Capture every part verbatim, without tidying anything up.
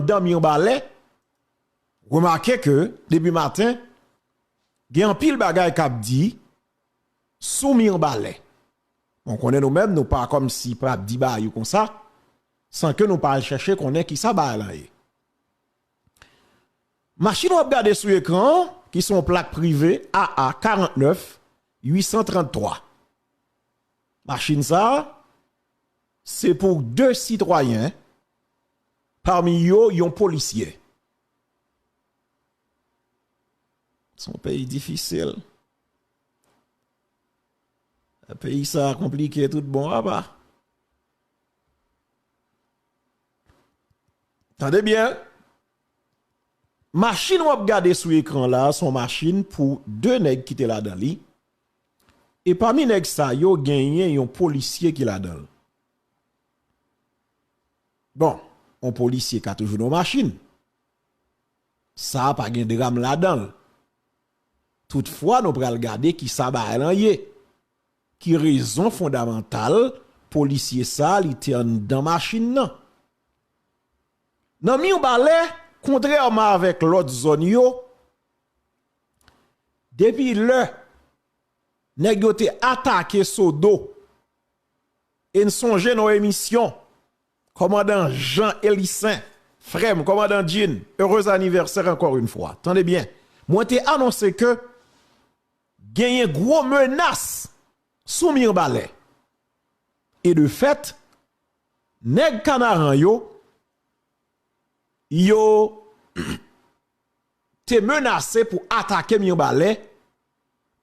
anndan Mibalè, remake ke depi maten, gen anpil bagay k ap di sou Mibalè. Bon, konnen nou menm, nou pa kòmsi pral di bagay yo konsa, san ke nou pa al chèche konnen kisa bagay lan ye. Machin w ap gade sou ekran an, ki se yon plak prive A A karant nèf uit san trant twa. Machin sa a, se pou de sitwayen, pami yo yon polisye. Se yon peyi difisil. Peyi sa a konplike tout bon, apa. Tande byen. Machin w ap gade sou ekran la, se yon machin pou de nèg ki te ladan li. E pami nèg sa yo, genyen yon polisye ki ladan l. Bon, yon polisye ka toujou nan yon machin. Sa a pa gen dram ladan l. Toutfwa, nou pral gade kisa bagay lan ye. Ki rezon fondamantal polisye sa a li te anndan machin nan? Nan Mibalè, kontrèman avèk lòt zòn yo, depi lè nèg yo te atake Sodo, e n sonje nan yon emisyon, kòmandan Jean Elissaint, frè m, kòmandan Jean, heureux anniversaire encore une fois. Tande byen, mwen te anonse ke genyen gwo menas sou Mibalè. E de fèt, nèg Kanaran yo, yo te menase pou atake Mibalè,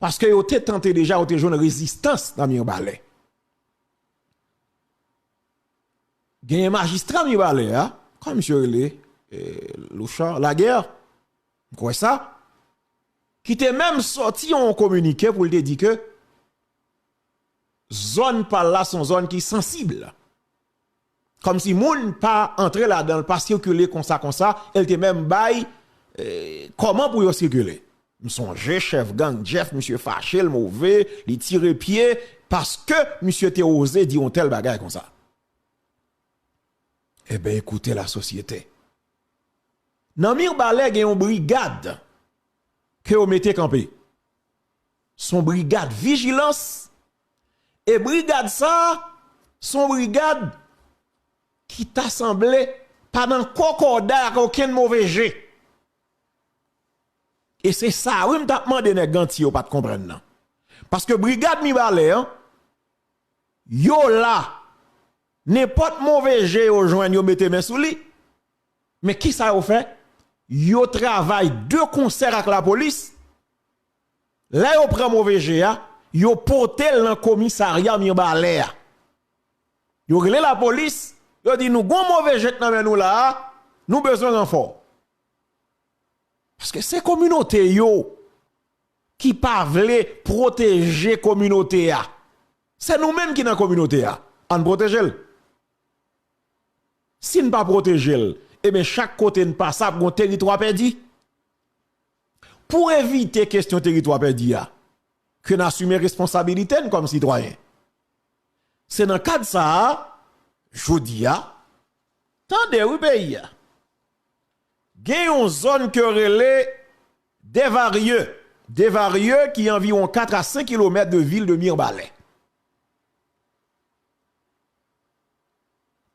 paske yo te tante deja, yo te jwenn rezistans nan Mibalè. Genyen majistra Mibalè a, kòman misye rele, eh, Louchard Laguerre, m kwè sa, ki te menm sòti yon kominike pou l te di ke zòn pa l la se yon zòn ki sansib. Kòmsi moun pa antre ladan l, pa sikile konsa konsa, e l te menm bay, eh, kòman pou yo sikile. M sonje chèf gang Jeff, misye fache, l move, li tire pye, paske misye te oze di yon tèl bagay konsa. Eben, ekoute lasosyete. Nan Mibalè, gen yon brigad ke yo mete kanpe. Se yon brigad vijilans. E brigad sa a, se yon brigad ki ta sanble pa nan kòkòday ak okenn move je. E se sa, wi, m t ap mande nèg Anti yo pa t konprann nan. Paske brigad Mibalè an, yo la, nenpòt move je yo jwenn, yo mete men sou li. Men kisa yo fè? Yo travay de konsè ak lapolis. Lè yo pran move je a, yo pote l nan komisarya Mibalè a. Yo rele lapolis, yo di nou gon move je k nan men nou la a, nou bezwen ranfò. Paske se kominote yo ki pa vle pwoteje kominote a. Se nou menm ki nan kominote a. Ann pwoteje l. Si n pa pwoteje l, eben, chak kote n pase ap gon teritwa pèdi. Pou evite kesyon teritwa pèdi a, ke n asime responsabilite n kòm sitwayen. Se nan kad sa a, jodi a, tande wi peyi a. Gen yon zòn ke yo rele Devarye. Devarye ki anviwon kat a senk kilomèt de vil de Mibalè.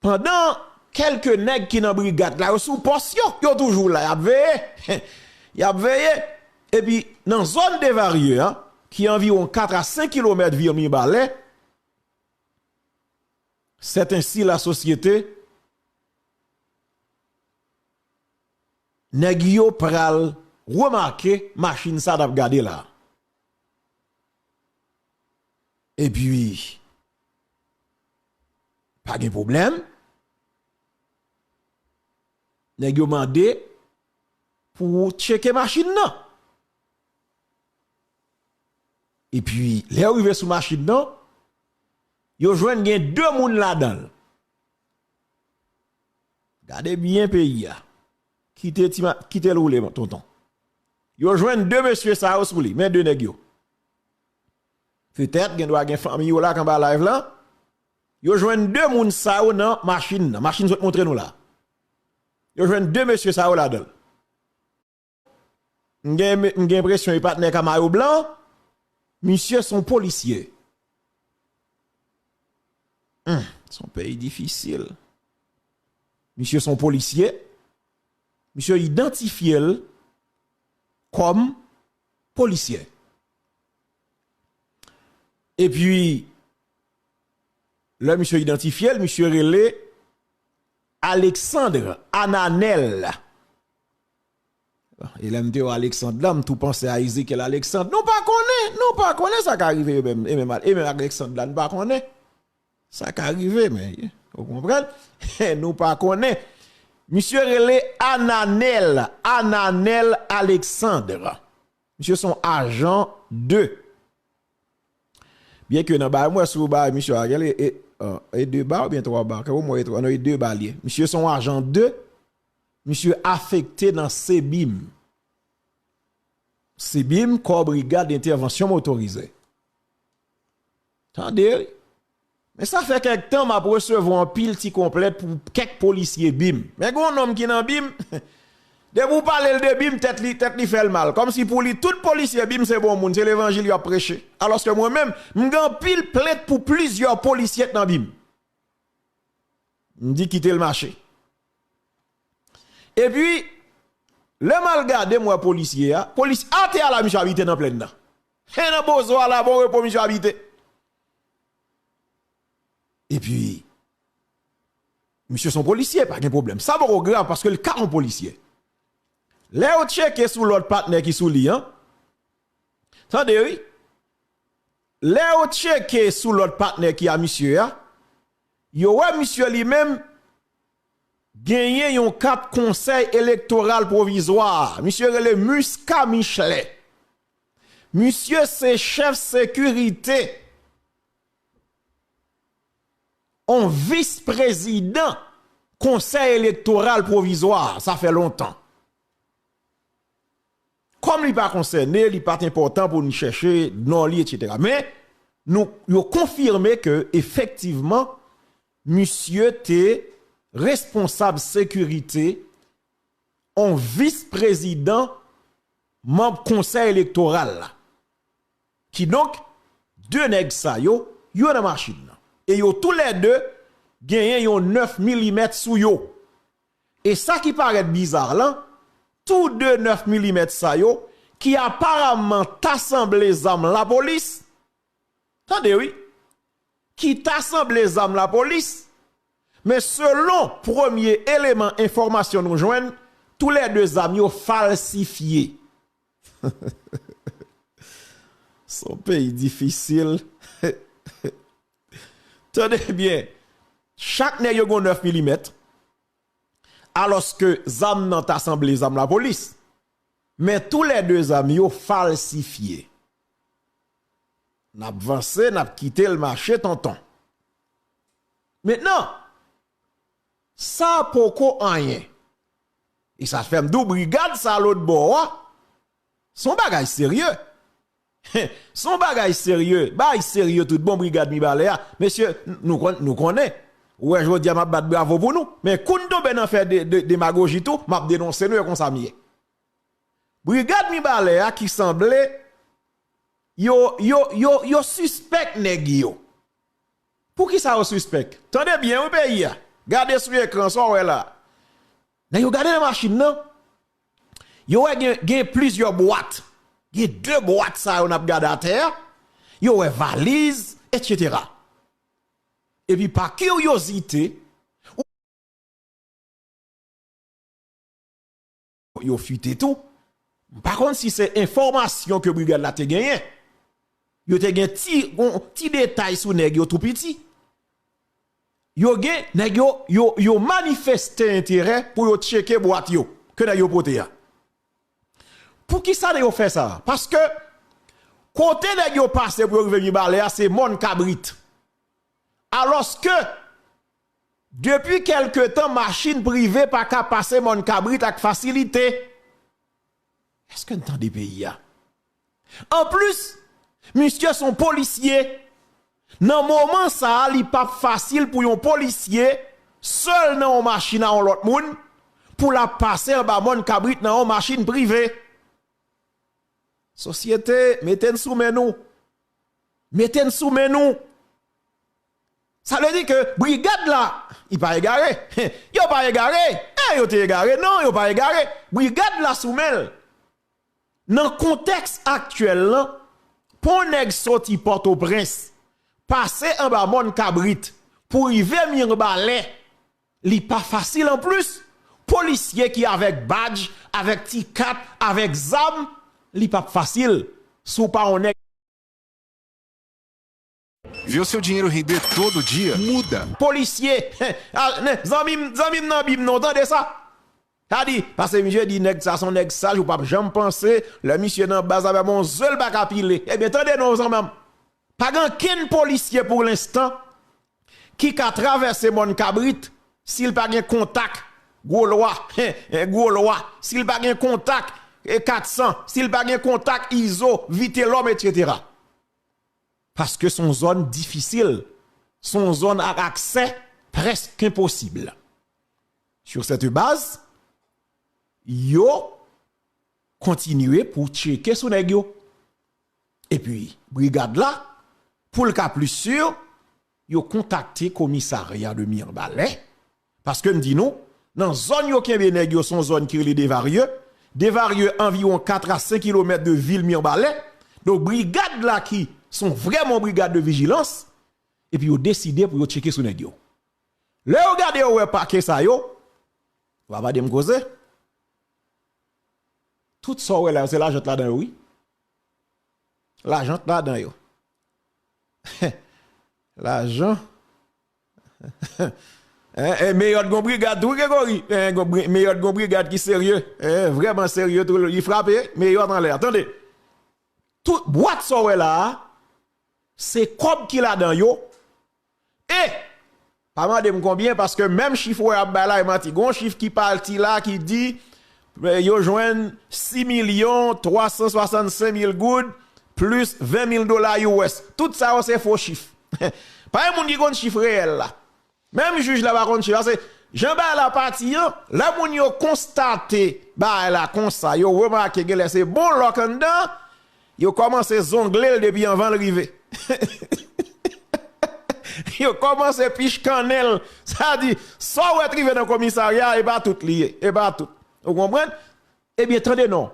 Pandan kèlke nèg ki nan brigad la, yo sou pòs yo, yo toujou la, y ap veye. Y ap veye. Epi, nan zòn Devarye a, ki anviwon kat a senk kilomèt vil Mibalè, sètensi lasosyete, nèg yo pral remake machin sa n ap gade la. Epi, pa gen pwoblèm. Nèg yo mande pou tcheke machin nan. Epi, lè yo rive sou machin nan, yo jwenn gen de moun ladan l. Gade byen peyi a. Kite ti ma-, kite l woule, tonton. Yo jwenn de mesye sa yo sou li, men de nèg yo. Petèt, gen dwa gen fanmi yo la k anba live lan. Yo jwenn de moun sa yo nan machin nan. Machin sot montre nou la. Yo jwenn de mesye sa yo ladan l. M gen, m gen enpresyon e patnè ka mayo blan. Misye se yon polisye. Hmm, se yon peyi difisil. Misye se yon polisye. Misye idantifye l kòm polisye. Epi, lè misye idantifye l, misye rele Alexandre Ananel. E lè m te wè Alexandre la, m tou panse a Ezekiel Alexandre. Nou pa konnen, nou pa konnen sa ka rive e menm, e menm, e menm Alexandre la, nou pa konnen. Sa ka rive, men, ou konprann? Nou pa konnen. Misye rele Ananel, Ananel Alexandre. Misye se yon ajan de. Byenke nan bagay, mwen sou bagay misye a, gade, e, e, e de ba oubyen twa ba? Kè mwen e twa, non, e de ba li ye. Misye se yon ajan de. Misye afekte nan CBIM. CBIM, Kò Brigad Entèvansyon Motorize. Tande, wi. Men sa fè kèk tan m ap resevwa anpil ti konplent pou kèk polisye BIM. Men gen yon nonm ki nan BIM, depi w pale l de BIM, tèt li, tèt li fè l mal. Kòmsi pou li, tout polisye BIM se bon moun, se levanjil y ap preche. Alòske mwen menm, m gen anpil plent pou plizyè polisye k nan BIM. M di kite l mache. Epi, lè m al gade, m wè polisye a, polis atè a la misye abite nan plèn nan. E nan bozo a la, bon repo misye abite. Epi, misye se yon polisye, pa gen pwoblèm. Sa poko grav paske l ka yon polisye. Lè yo tcheke sou lòt patnè ki sou li an, tande wi, lè yo tcheke sou lòt patnè ki a misye a, yo wè misye li menm genyen yon kat konsèy elektoral pwovizwa. Misye rele Muscat Michelet. Misye se chèf sekirite, yon vis prezidan konsèy elektoral pwovizwa. Sa fè lontan. Kòm li pa konsène, li pa t enpòtan pou n chèche non li, etsetera. Men, nou, yo konfime ke, efektivman, misye te responsab sekirite yon vis prezidan manm konsèy elektoral la. Kidonk, de nèg sa yo, yo nan machin nan. E yo toulède genyen yon nèf milimèt sou yo. E sa ki parèt biza lan, tou de nèf milimèt sa yo, ki aparamman ta sanble zam lapolis, tande wi, ki ta sanble zam lapolis, men selon premye eleman enfòmasyon nou jwenn, toulède zam yo falsifye. Se yon peyi difisil. Tande byen, chak nèg yo gen yon nèf milimèt, alòske zam nan ta sanble zam lapolis. Men toulède zam yo falsifye. N ap vanse, n ap kite l mache, tonton. Mentnan, sa poko anyen. E sa fè m di w, brigad sa lòt bò a, se yon bagay serye. Se yon bagay serye, bagay serye tout bon, brigad Mibalè a. Mesye, n-, nou konn-, nou konnen. Ou wè, jodi a, m ap bat bravo pou nou. Men kou n tonbe nan fè de, de, demagoji tou, m ap denonse nou, e konsa m ye. Brigad Mibalè a ki sanble, yo, yo, yo, yo sispèk nèg yo. Poukisa yo sispèk? Tande byen, wi, peyi a. Gade sou ekran, sa w wè la. Lè yo gade nan machin nan, yo wè gen, gen plizyè bwat. Gen de bwat sa yo n ap gade atè a. Yo wè valiz, etsetera. Epi pa kiryozite, yo fite tou. M pa konn si se enfòmasyon ke brigad la te genyen. Yo te gen ti, yon ti detay sou nèg yo tou piti. Yo gen, nèg yo, yo, yo manifeste enterè pou yo tcheke bwat yo, ke nèg yo pote a. Poukisa nèg yo fè sa? Paske kote nèg yo pase pou yo rive Mibalè a, se mòn kabrit. Alòske, depi kèlke tan, machin prive pa ka pase mòn kabrit ak fasilite. Èske n tande peyi a? Anplis, misye se yon polisye. Nan moman sa a, li p ap fasil pou yon polisye, sèl nan yon machin a yon lòt moun, pou l ap pase anba mòn kabrit nan yon machin prive. Sosyete, mete n sou men nou. Mete n sou men nou. Sa vle di ke brigad la, li pa egare. Yo pa egare. E yo te egare? Non, yo pa egare. Brigad la sou men l. Nan kontèks aktyèl lan, pou yon nèg soti Pòtoprens, pase anba mòn kabrit, pou rive Mibalè, li pa fasil. Anplis, polisye ki avèk badj, avèk ti kat, avèk zam, li p ap fasil. Si w pa yon nèg Ver o seu dinheiro render todo dia muda. Polisye, ah, ne, zanmi m, zanmi m nan Bib non, tande sa. Sa di, paske misye di nèg sa se yon nèg saj, ou p ap janm panse, lè misye nan baz avè m, yon ze l pa ka pile. Ebyen, tande non, zanmi m. Pa gen ankenn polisye pou lenstan ki ka travèse mòn kabrit si l pa gen kontak gwo lwa, gwo lwa, si l pa gen kontak e kat san, si l pa gen kontak izo, vitelòm, etsetera. Paske se yon zòn difisil, se yon zòn ak aksè prèske enposib. Sur cette base, yo kontinye pou tcheke sou nèg yo. Epi, brigad la, pou l ka pli si, yo kontakte komisarya de Mibalè, paske m di nou, nan zòn yo kenbe nèg yo, se yon zòn ki rele Devarye. Devarye anviwon kat a senk kilomèt de vil Mibalè. Donk, brigad la ki se yon vrèman yon brigad de vijilans, epi yo deside pou yo tcheke sou nèg yo. Lè yo gade, yo wè pake sa yo, w ap tande m koze. Tout sa w wè la yo, se lajan t ladan yo, wi. Lajan t ladan yo. Lajan. Hein, eh, Meyòt gon brigad tou, Gregory. Eh, gon bri- Meyòt gon brigad ki serye. Eh, vrèman serye tou. Li frape, Meyòt anlè. Tande. Tout bwat sa w wè la a, se kòb ki ladan yo. E pa mande m konbyen, paske menm chif ou wè y ap bay la, e manti. Gon chif ki pati la ki di, eh, yo jwenn sis milyon twa san swasannsenk mil goud plis ven mil dola U S. Tout sa yo se fo chif. Pa gen moun ki konn chif reyèl la. Menm jij la pa konn chif. Paske jan bagay la pati an, lè moun yo konstate bagay la konsa, yo remake genlè se bon lòk anndan, yo kòmanse zongle l depi anvan l rive. Yo kòmanse pichkannen l. Sa di, sa w wè t rive nan komisarya, e pa tout li ye. E pa tout. Ou konprann? Ebyen, tande non.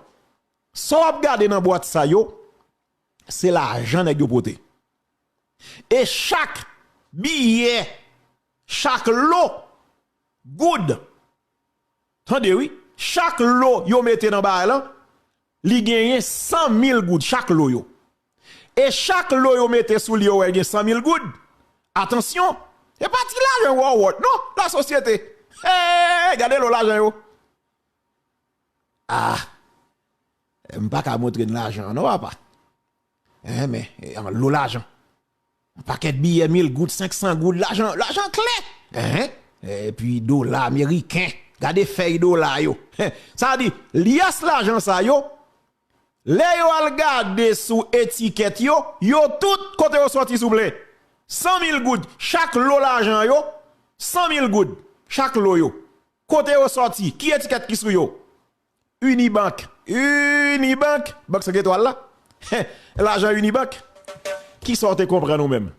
Sa w ap gade nan bwat sa yo, se lajan nèg yo pote. E chak biyè, chak lo, goud, tande wi, chak lo yo mete nan bagay lan, li genyen san mil goud, chak lo yo. E chak lo yo mete sou li, yo wè gen san mil goud. Atansyon, e pa ti lajan wòwòt, non, lasosyete. Hey, gade lo lajan yo. Ah, m pa ka montre n lajan an non, papa. Hein, men, eh, anlo lajan. Yon pakèt biyè mil goud, senk san goud, lajan, lajan klè. Hein? Epi dola ameriken. Gade fèy dola yo. Sa di, lyès lajan sa yo, lè yo al gade sou etikèt yo, yo tout kote yo sòti souple. San mil goud, chak lo lajan yo, san mil goud, chak lo yo. Kote yo sòti? Ki etikèt ki sou yo? Unibank. Unibank, bank senk etwal la. Lajan Unibank. Kisa w te konprann ou menm?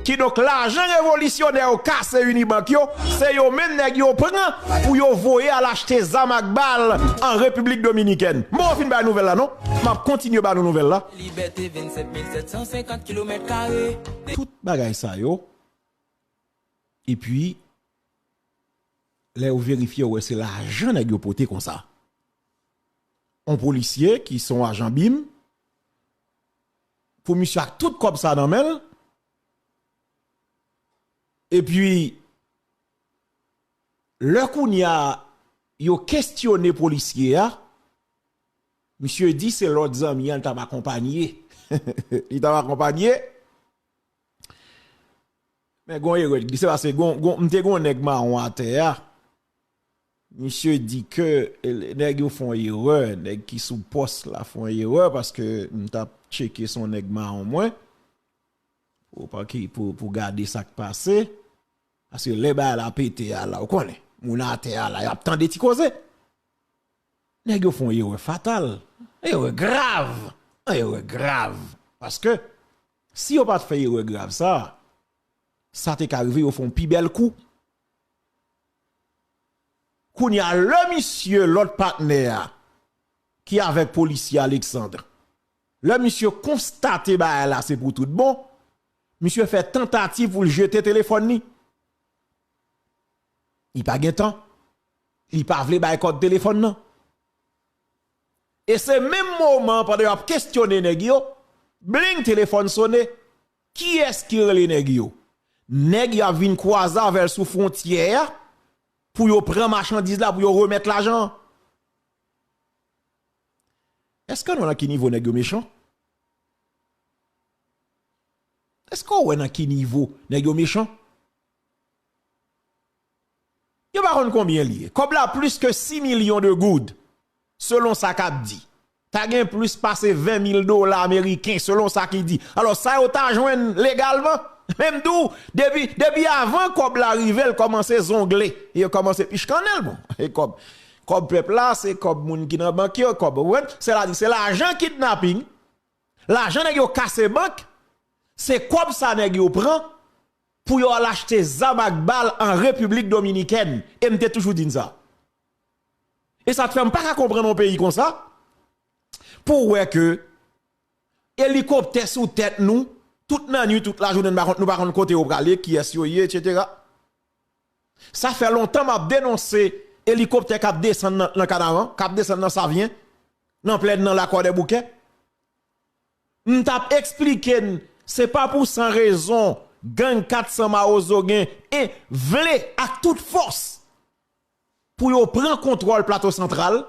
Kidonk, lajan revolisyonè yo kase Unibank yo, se yo menm nèg yo pran pou yo voye al achte zam ak bal an Repiblik Dominikèn. M poko fin bay nouvèl la, non. M ap kontinye ba nou nouvèl la. Libète vennsenk mil sèt san senkant kilomèt kare. Tout bagay sa yo, epi, lè yo verifye, yo wè se lajan nèg yo pote konsa. On polisye ki se yon ajan bim, pou misye ak tout kòb sa nan men l, epi, lè kounye a yo kestyone polisye a, misye di se lòt zanmi an l t ap akonpanye. Li t ap akonpanye. Men gon erè ki glise, paske gon, gon, m te gon nèg mawon atè a. Misye di ke, eh, nèg yo fè yon erè, nèg ki sou pòs la fè yon erè, paske m t ap tcheke se yon nèg mawon mwen. Pou, pa ki, pou, pou gade sa k pase. Paske lè bagay la pete a la, ou konnen. moun atè a la, y ap tande ti koze. Nèg yo fè yon erè fatal, yon erè grav, yon erè grav. Paske, si yo pa t fè erè grav sa, sa te ka rive yo fè yon pi bèl kou. Kounye a, lè misye, lòt patnè a, ki avèk polisye Alexandre, lè misye konstate bagay la se pou tout bon, misye fè tantativ pou l jete telefòn li. Li pa gen tan. Li pa vle bay kòd telefòn nan. E se menm moman, pandan y ap kesyone nèg yo, bling, telefòn sone. Kiyès ki rele nèg yo? Nèg y ap vin kwaze avè l sou fwontyè a pou yo pran machandiz la, pou yo remèt lajan an. Èske nou nan ki nivo nèg yo mechan? Èske w wè nan ki nivo nèg yo mechan? Yo pa konn konbyen li ye. Kòb la plis ke sis milyon de goud, selon sa k ap di. Ta gen plis pase ven mil dola ameriken, selon sa ki di. Alò, sa yo ta jwenn legalman? Men m di w, depi, depi avan kòb la rive, l kòmanse zongle. Yo kòmanse pich kannèl, bon. E kòb, kòb pèp la, se kòb moun ki nan bank yo, kòb, ou konprann? Se la, se lajan kidnaping. Lajan nèg yo kase bank, se kòb sa nèg yo pran pou yo al achte zam ak bal an Repiblik Dominikèn. E m te toujou di n sa. E sa t fè m pa ka konprann yon peyi konsa, pou w wè ke elikoptè sou tèt nou, tout nannwit, tout lajounen, nou pa konn, nou pa konn kote yo prale, kiyès yo ye, etsetera. Sa fè lontan m ap denonse elikoptè k ap desann nan, nan Kanaran, k ap desann nan Savyen, nan plèn nan Lakwà dè Boukè. M t ap eksplike n, se pa pou san rezon gang kat san Mawozo gen e vle ak tout fòs pou yo pran kontwòl Plato Santral,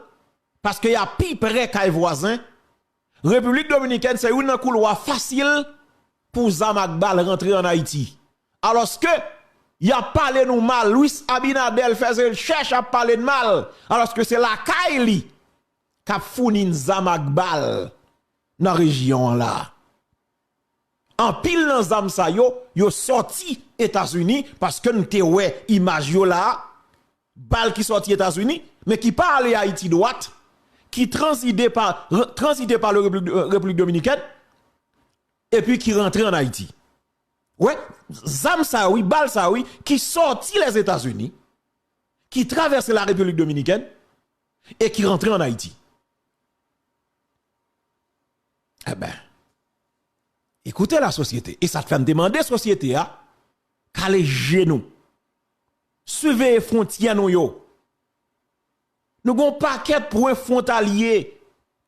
paske y ap pi pre kay vwazen. Repiblik Dominikèn se youn nan koulwa fasil pou zam ak bal rantre ann Ayiti. Alòske, y ap pale nou mal, Luis Abinader fè se chèch ap pale n mal, alòske se lakay li k ap founi n zam ak bal nan rejyon an la. Anpil nan zam sa yo, yo sòti Etazini, paske n te wè imaj yo la, bal ki sòti Etazini, men ki pa ale Ayiti dwat, ki tranzite pa, tranzite pa le Repiblik, Repiblik Dominikèn, epi ki rantre ann Ayiti. Wè, zam sa yo, wi, bal sa yo, wi, ki sòti Lèzetazini, ki travèse la Repiblik Dominikèn, e ki rantre ann Ayiti. Eben, écoutez la société. E sa t fè m te mande sosyete a, kale je nou. Siveye fwontyè nou yo. Nou gen yon pakèt pwen fwontalye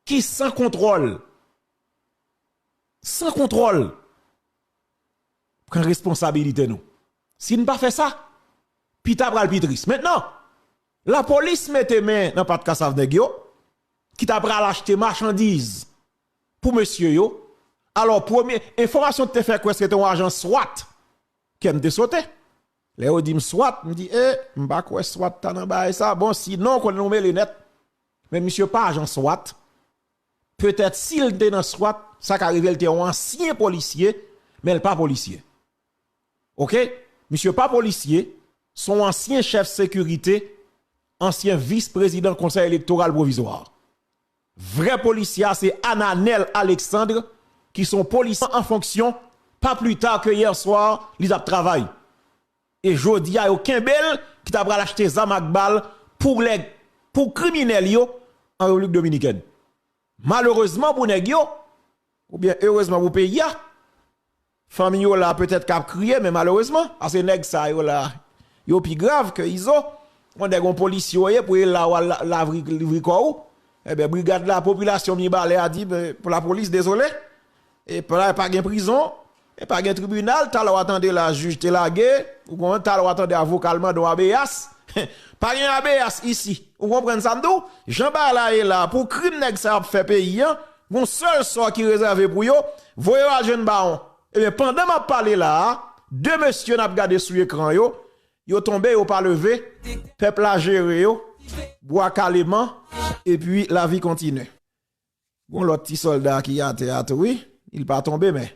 ki san kontwòl. San kontwòl. Pran responsabilite nou. Si n pa fè sa, pita pral pi tris. Mentnan, lapolis mete men nan pat kasav nèg yo, ki ta pral achte machandiz pou mesye yo. Alò, premye enfòmasyon ki te fè kwè se te yon ajan swat, kè m te sote. Lè yo di m swat, m di, e, m pa kwè swat ta nan bagay sa. Bon, sinon, konnen nou mele nèt. Men misye pa ajan swat. Petèt si l te nan swat, sa ka rive l te yon ansyen polisye, men l pa polisye. Oke? Misye pa polisye, se yon ansyen chèf sekirite, ansyen vis prezidan Konsèy Elektoral Pwovizwa. Vrè polisye a se Ananel Alexandre, ki se yon polisye an fonksyon, pa pli ta ke yè swa, li t ap travay. E jodi a, yo kenbe l, ki ta pral achte zam ak bal pou lè, pou kriminèl yo an Repiblik Dominikèn. Malerezman pou nèg yo, oubyen erezman pou peyi a, fanmi yo la petèt k ap kriye, men malerezman, paske nèg sa yo la, yo pi grav ke Izo. Yon nèg, yon polisye w ye, pou e la w al la, lavri, livri kò w. Enben, brigad la, popilasyon Mibalè a di, ben, pou lapolis, dezole. E pa, pa gen prizon, e pa gen tribinal. Talè w a tande la, jij te lage, ou konprann, talè w a tande avoka l mande w abeyas. Pa gen abeyas isi. Ou konprann sa m di w? Jan bagay la ye la, pou krim nèg sa yo ap fè peyi a, gon sèl sò ki rezève pou yo, voye yo al jwenn bawon. Ebyen, pandan m ap pale la a, de mesye n ap gade sou ekran yo, yo tonbe, yo pa leve, pèp la jere yo, bwa kaleman, epi lavi kontinye. Gon lòt ti sòlda ki atè a tou, wi. Li pa tonbe, men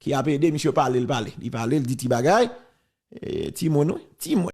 ki ap ede misye pale, l pale. Li pale, l di ti bagay. E, timoun, wi, timoun.